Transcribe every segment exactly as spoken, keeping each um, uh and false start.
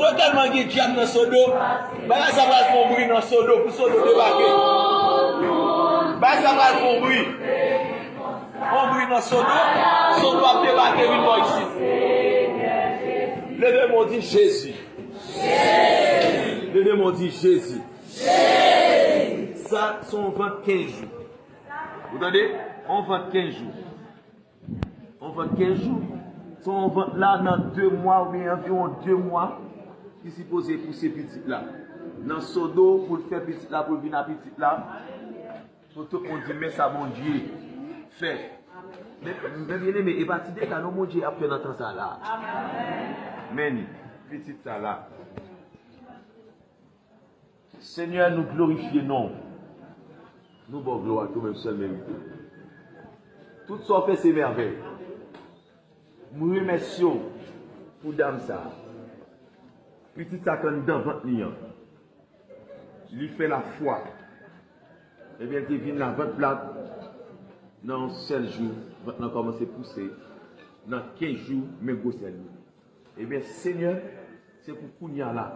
Yo tèlman gen dyab nan Sodo. Bagay sa pral fè yon bri nan Sodo pou Sodo debake. Bagay sa pral fè yon bri. Yon bri nan Sodo. Sodo ap debake vin bò isit. Leve men w di Jezi. Leve men w di Jezi. Sa se yon vant kenz jou. Ou tande? Yon vant kenz jou. Yon vant kenz jou. Se yon vant la nan de mwa oubyen anviwon de mwa ki sipoze pouse pitit la. Nan Sodo pou l fè pitit la, pou l vin a pitit la. Pou tout moun di, men sa Bondye fè. Men, men byeneme, e pa ti dega non Bondye ap fè nan tan sa la. Men li, pitit sa la. Senyè, nou glorifye non w. Nou ba w glwa ke ou menm sèl merite. Tout sa w fè se mèvèy. M remèsye w pou dam sa a. Pitit sa k anndan vant li an. Li fè lafwa. Ebyen, li te vin la vant plat. Nan yon sèl jou, vant lan kòmanse pouse. Nan kenz jou, men gwosè li. Ebyen, Senyè, se pou kounye a la,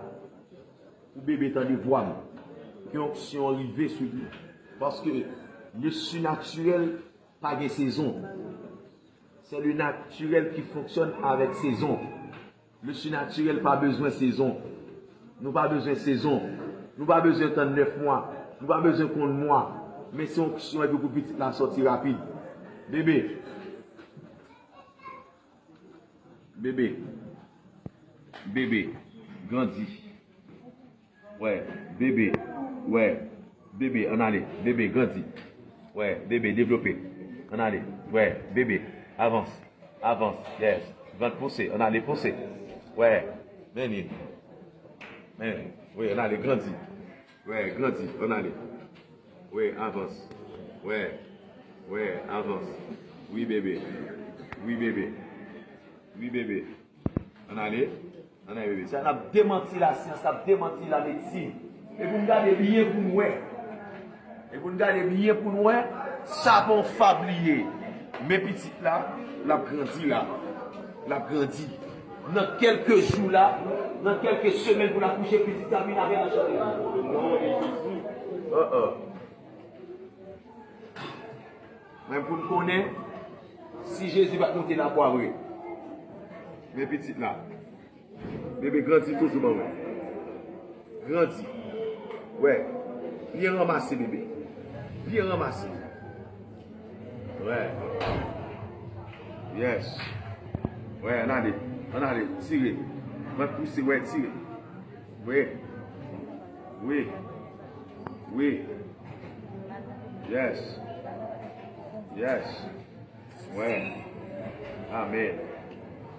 pou bebe tande vwa m, ke onksyon an rive sou li. Paske le surnaturel pa gen sezon. Se le naturel ki fonksyòn avèk sezon. Le surnaturel pa bezwen sezon. Nou pa bezwen sezon. Nou pa bezwen tann nèf mwa. Nou pa bezwen konn mwa. Men se onksyon epi pou pitit la sòti rapid. Bebe. Bebe. Bebe. Grandi. Wè, bebe. Wè, bebe, ann ale. Bebe, grandi. Wè, bebe, devlope. Ann ale. Wè, bebe, avans. Avans. Yes. Vant pouse. Ann ale, pouse. Wè, men li. Men, wi, ann ale, grandi. Wè, grandi. Ann ale. Wè, avans. Wè. Wè, avans. Wi, bebe. Wi, bebe. Wi, bebe. Ann ale. Ann ale, bebe. Sa n ap demanti lasyans, n ap demanti lamedsin. E pou n gade byen pou n wè. E pou n gade byen pou n wè, sa pa yon fab li ye. Men pitit la, l ap grandi la. L ap grandi. Nan kèlke jou la, nan kèlke semèn pou l akouche, pitit la vin avè nan chante. Oh, oh. Men pou n konnen, si Jezi pa t monte lakwa vre, men pitit la, bebe grandi toujou ban mwen. Grandi. Wè. Byen ranmase, bebe. Byen ranmase. Wè. Yes. Wè, ann ale. Ann ale. Tire. Vant pouse, wè, tire. Wi. Wi. Wi. Yes. Yes. Wè. Amèn.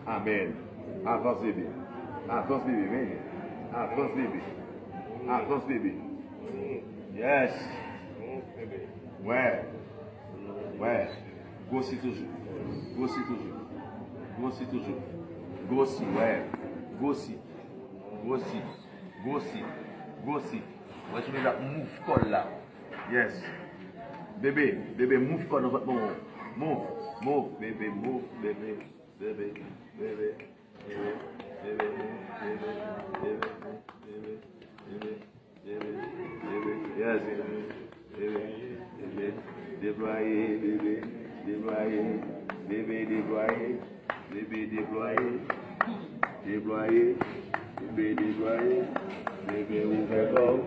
Amèn. Avans, bebe. Avans, bebe. Men. Avans, bebe. Avans, bebe. Yes. Wè. Wè. Gwosi toujou. Gwosi toujou. Gwosi toujou. Gwosi, wè. Gwosi. Gwosi. Gwosi. Gwosi. Wè, ti bebe ap move kò l la. Yes. Bebe, bebe, move kò nan vant manman w. Move, move, bebe, move, bebe, bebe, bebe, bebe, bebe, move, bebe, bebe, bebe, bebe, bebe, bebe, bebe, bebe, yes, bebe, bebe, bebe, deplwaye, bebe, deplwaye, bebe, deplwaye, bebe, deplwaye, deplwaye, bebe, deplwaye, bebe, ouvè kò w.